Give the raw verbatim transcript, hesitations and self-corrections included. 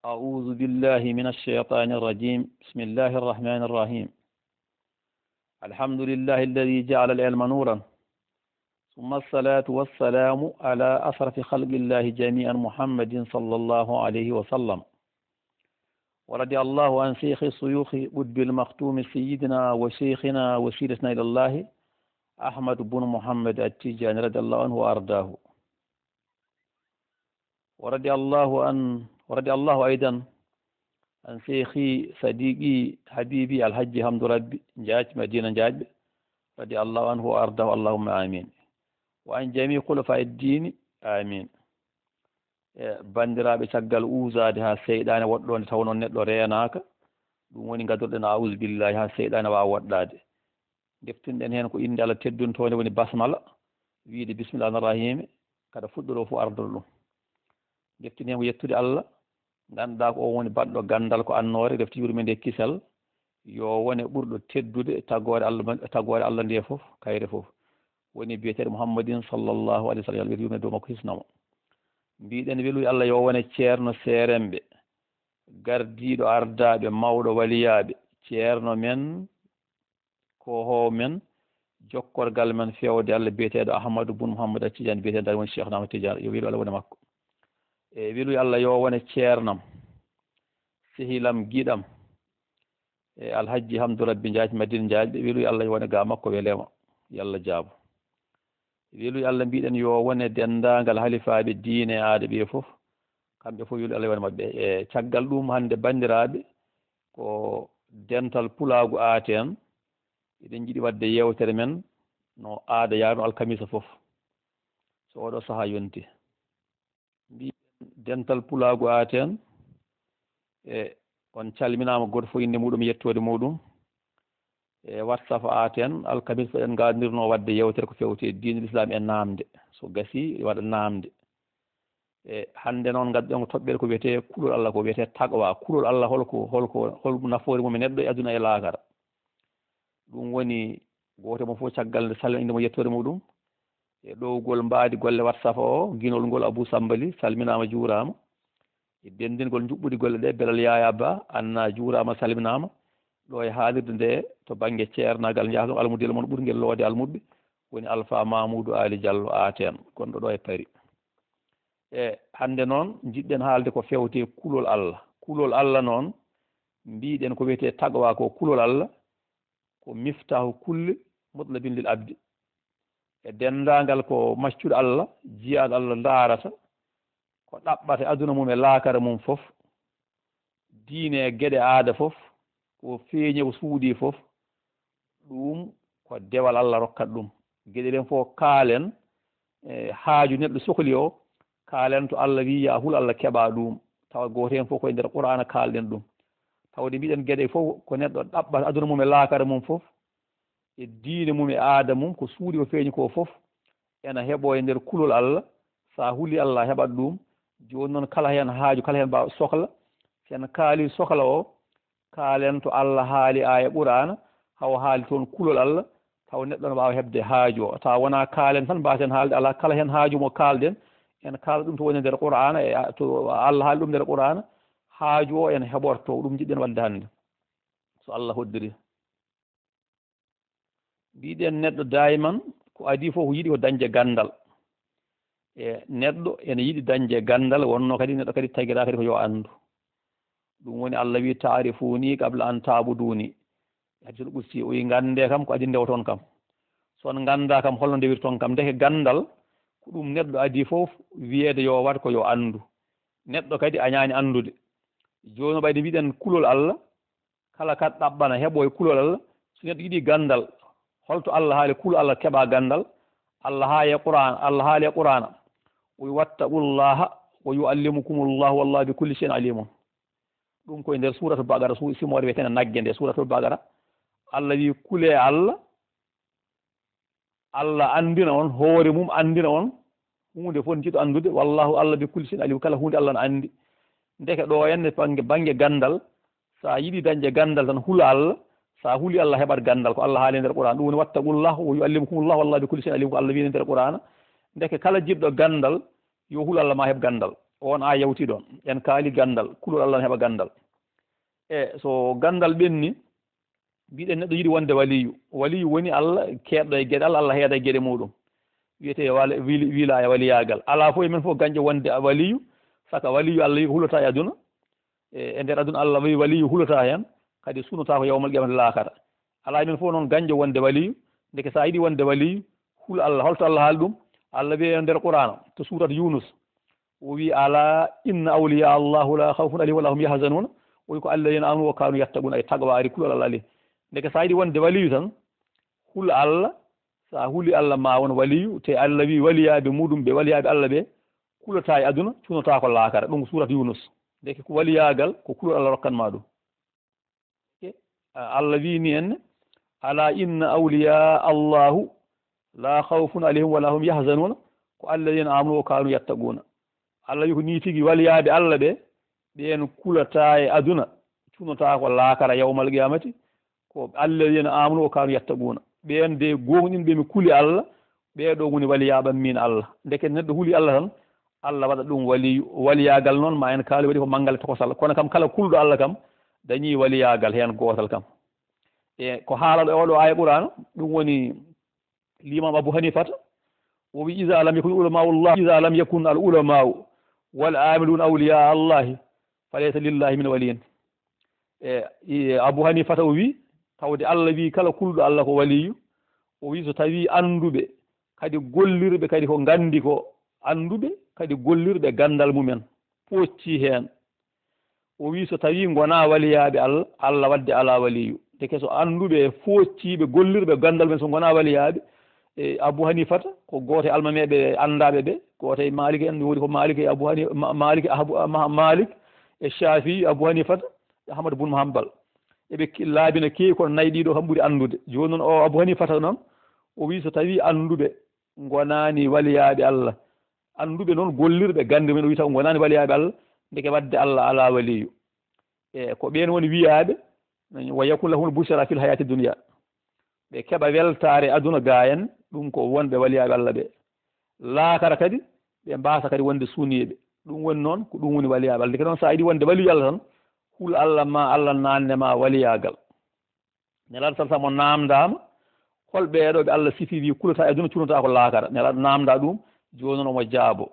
أعوذ بالله من الشيطان الرجيم. بسم الله الرحمن الرحيم. الحمد لله الذي جعل العلم نورا، ثم الصلاة والسلام على أشرف خلق الله جميعا، محمد صلى الله عليه وسلم. ورضي الله عن شيخ الشيوخ قطب المختوم سيدنا وشيخنا وسيلتنا إلى الله أحمد بن محمد التجاني رضي الله عنه وأرضاه. ورضي الله عن ورضي الله أيضا عن شيخي صديقي حبيبي الحاج حمد ربي جاج مدينة جاج، رضي الله عنه وأرضاه، اللهم آمين. وعن جميع خلفاء الدين، آمين. E banndiraaɓe, caggal uuzaade haa seyɗaane woɗɗoonde taw noon neɗɗo reenaaka, ɗum woni ngadorɗen auzu billahi haa seyɗaane waawa woɗɗaade. Ndeftinɗen heen ko innde Allah tedduntoonde woni basmala, wiyde bismillahi rahmaani rahimi, kada fuɗɗoroo fof ardoro ɗum. Ndeftin heen ko yettude Allah, ngannduɗaa ko o woni baɗɗo ganndal ko annoore, refti yurmeende e kisal, yo wone ɓurɗo teddude taggoore Allah, taggoore Allah nde fof, kayre fof. Woni biyeteeɗo Muhammadin sallallahu alayhi wa sallam, yo Allah yurme dow makko hisnamo. Mbiɗen weluy Allah yo wone ceerno seeremɓe, gardiiɗo ardaaɓe, mawɗo waliyaaɓe, ceerno men, ko hoowo men, jokkorgal men feewde Allah biyeteeɗo Ahmadu bun Muhammad Atijani, biyeteeɗo woni Cheikh Ahmad Tijani, yo welu Allah wone makko. E weluy Allah yo wone ceernam, sehilam, giɗam, e Alhajji Hamdu Rabbi Njaaj, Madina Njaaj, ɓe weluy Allah yo wone ga makko, weleema, yo Allah jaabo. Weluy Allah mbiɗen yo wone denndaangal halifaaɓe diine e aada ɓe fof, kamɓe fof weluy Allah yo wone maɓɓe. E caggal ɗum hannde banndiraaɓe, ko dental pulaagu aaten, eɗen njiɗi waɗde yeewtere men no aada yaarno alkamisa fof, so oɗo sahaa yonti. Mbiɗen dental pulaagu aaten, e on calminaama gooto fof innde muɗum, yettoode muɗum. E WhatsApp aaten, alkamis eɗen ngaadirnoo waɗde yeewtere ko fewti e diine l'islam e naamnde. So gasii, waɗa naamnde. E hannde noon, ngadduɗen ko toɓɓere ko wiyetee kulol Allah, ko wiyetee taqwa. Kulol Allah, holko, holko, hol nafoore mum e neɗɗo e aduna e laakara? Ɗum woni gooto mo fof caggal nde salmina innde mo, yettoode muɗum. E ɗowgol mbaadi golle WhatsApp o, ginol ngol Abou Sambali, salminaama, juuraama. E denndingol njuɓɓudi golle ɗe, Belal Yaya Ba, Anna, juuraama, salminaama. Ɗo e haalirde nde, to bannge ceernaagal, njahaton almudel mon ɓurngel loode almuɓɓe, woni Alpha Mamoudou Ali Diallo Aten, gonɗo ɗo e Paris. E hannde noon, njiɗɗen haalde ko fewte kulol Allah. Kulol Allah noon, mbiɗen ko wiyetee taqwa ko kulol Allah, ko miftahu kulli mutlabin lil abdi. E denndaangal ko maccuɗo Allah, jiyaaɗo Allah ndaarata, ko ɗaɓɓata e aduna mum e laakara mum fof, diine e geɗe aada fof, ko feeñi, ko suuɗi fof, ɗum ko dewal Allah rokkat ɗum. Geɗe ɗen fof kaalen, e haaju neɗɗo sokli o, kaalen to Allah wi ya hul Allah, keɓa ɗum. Tawa gooto heen fof koye nder Qur'aana kaalɗen ɗum. Tawde mbiɗen geɗe fof ko neɗɗo ɗaɓɓata aduna mum e laakara mum fof, e diine mum e aada mum, ko suuɗi ko feeñi ko fof, ena heɓo e nder kulol Allah. Sa huli Allah, a heɓat ɗum. Jooni noon, kala heen haaju, kala heen ba sokla, sen kaali sokla o, kaalen to Allah haali aaya Qur'aana, hawa haali toon kulol Allah, taw neɗɗo no waawa heɓde haaju o. Tawa wonaa kaalen tan, mbaasen haalde alaa, kala heen haaju mo kaalɗen, en kaala ɗum to woni nder Qur'aana, e a-, to Allah haali ɗum nder Qur'aana, haaju o en heɓorto, ɗum njiɗɗen waɗde hannde, so Allah hoddiri. Mbiɗen neɗɗo daayiman ko adii fof ko yiɗi ko dañde ganndal. E neɗɗo ene yiɗi dañde ganndal, wonno kadi neɗɗo kadi tagiraa kadi ko yo anndu. Ɗum woni Allah wi, "Ta'rifuni qabla an ta'buduni." Hadiisul qudsi, o wi, "Nganndee kam ko adii ndewoton kam. So on nganndaa kam, holno ndewirton kam?" Ndeke ganndal ko ɗum neɗɗo adii fof wiyeede yo waɗ ko yo anndu. Neɗɗo kadi añaani anndude. Jooni ɓayde mbiɗen kulol Allah, kala ka ɗaɓɓana heɓo e kulol Allah. So neɗɗo yiɗi ganndal, holto Allah haali kulol Allah keɓa ganndal? Allah haali e Qur'an, Allah haali e Qur'ana, o wi, "Wattaqullaha wa yu'allimukumullahu wallahu bi kulli shay'in alimun." Ɗum koye nder Suuratul Baqara, su-, simoore wiyetee nagge nde, Suuratul Baqara. Allah wi, "Kulee Allah." Allah anndina on, hoore mum anndina on huunde fof nde jiɗɗo anndude. "Wallahu Allah bi kulli shay'in alim." Kala huunde Allah no anndi. Ndeke ɗo henne bannge, bannge ganndal, sa yiɗi dañde ganndal tan, hula Allah. Sa huli Allah, heɓat ganndal. Ko Allah haali e nder Qur'an. Ɗum woni, "Wattaqullah wa yu'allimukumullah, wallahu bi kulli shay'in alim." Ko Allah wiyi e nder Qur'ana. Ndeke kala jiɗɗo ganndal, yo hul Allah, ma heɓ ganndal. On a yawti ɗon. En kaali ganndal, kulol Allah ne heɓa ganndal. E so ganndal ɓenni, mbiɗen neɗɗo yiɗi wonde waliyu. Waliyu woni Allah keedɗo e geɗe Allah, Allah heeda e geɗe muɗum. Wiyetee wala-, wili-, wilaya, waliyaagal. Alaa fof e men fof gañƴo wonde waliyu, saka waliyu Allah wi ko hulata e aduna. E, e nder aduna Allah wi waliyu hulata heen, kadi sunotaako yawmal qiyamati laakara. Alaa e men fof noon gañƴo wonde waliyu, ndeke so a yiɗi wonde waliyu, hul Allah. Holto Allah haali ɗum? Allah wiyi e nder Qur'aana, to suurat Yunus, o wi, "Alaa inna awliyaa Allaahu laa khawfun alayhim wa laa hum yahzanuun." O wi, "Ko alladhiina aamanu wa kaanu yattaquun." Ay taqwa ari, kulol Allah ali. Ndeke so a yiɗi wonde waliyu tan, hul Allah. So a huli Allah ma won waliyu, te Allah wi waliyaaɓe muɗum ɓe, waliyaaɓe Allah ɓe, kulataa e aduna, cunotaako laakara. Ɗum ko suurat Yunus. Ndeke ko waliyaagal, ko kulol Allah rokkan ma ɗum. Ke-, a-, Allah wi ni en, "Alaa inna awliyaa Allaahu laa khawfun alayhim wa laa hum yahzanuun, ko alladhiina aamanu wa kaanu yattaquun." Allah wi ko nii tigi waliyaaɓe Allah ɓe, ɓeen kulataa e aduna, cunotaako laakara yawmal qiyamati, ko alladhiina aamanu wa kaanu yattaquun. Ɓeen de gooŋɗinɓe mi kuli Allah, ɓee ɗoo woni waliyaaɓe am min Allah. Ndeke neɗɗo huli Allah tan, Allah waɗa ɗum waliyu. Waliyaagal noon ma en kaali waɗi ko manngal e tokosal. Kono kam kala kulɗo Allah kam dañii waliyaagal heen gootal kam. E ko haalata e oɗo aaya Qur'aana, ɗum woni Limaam Abu Hanifata, o wi, "Iza lam yakun ulamaa'ullah, iza lam yakun al ulamaa'u wal aamiluuna awliyaa Allahi, fa laysa lillahi min waliyin." E, e, Abu Hanifata o wi, tawde Allah wi kala kulɗo Allah ko waliyu. O wi, so tawi annduɓe, kadi gollirɓe, kadi ko nganndi ko annduɓe, kadi gollirɓe ganndal mumen, pocci heen. O wi, so tawi ngonaa waliyaaɓe Allah, Allah waɗde alaa waliyu. Ndeke so annduɓe, foocciiɓe, gollirɓe ganndal men, so ngonaa waliyaaɓe, e Abu Hanifata, ko gooto e almameeɓe anndaaɓe ɓe, gooto e Maaliki en, mi woni ko Maaliki e Abu Hani-, Ma-, Maaliki, Abu, Ma-, Maalik, e Shaafi'i, Abu Hanifata, e Ahmad bun Hanbal. Eɓe ki-, laabi no keewi, kono nayi ɗiɗo kam ɓuri anndude. Jooni noon, o Abu Hanifata noon, o wi, so tawi annduɓe ngonaani waliyaaɓe Allah, annduɓe noon gollirɓe ganndal men, o wi taw ngonaani waliyaaɓe Allah, ndeke waɗde Allah alaa waliyu. E ko ɓeen woni wiyaaɓe, "Wa yakun lahumul bushra fil hayaati dunya." Ɓe keɓa weltaare aduna gaayen, ɗum ko wonɓe waliyaaɓe Allah ɓe. Laakara kadi, ɓe mbaasa kadi wonde suniiɓe. Ɗum woni noon, ko ɗum woni waliyaaɓe Allah. Ndeke noon, so a yiɗi wonde waliyu Allah tan, hul Allah ma Allah naanne ma waliyaagal. Nelaaɗo sal sam o naamndaama, hol ɓee ɗoo ɓe Allah sifi wi kulataa e aduna, cunotaako laakara? Nelaaɗo naamndaa ɗum, jooni noon omo jaabo.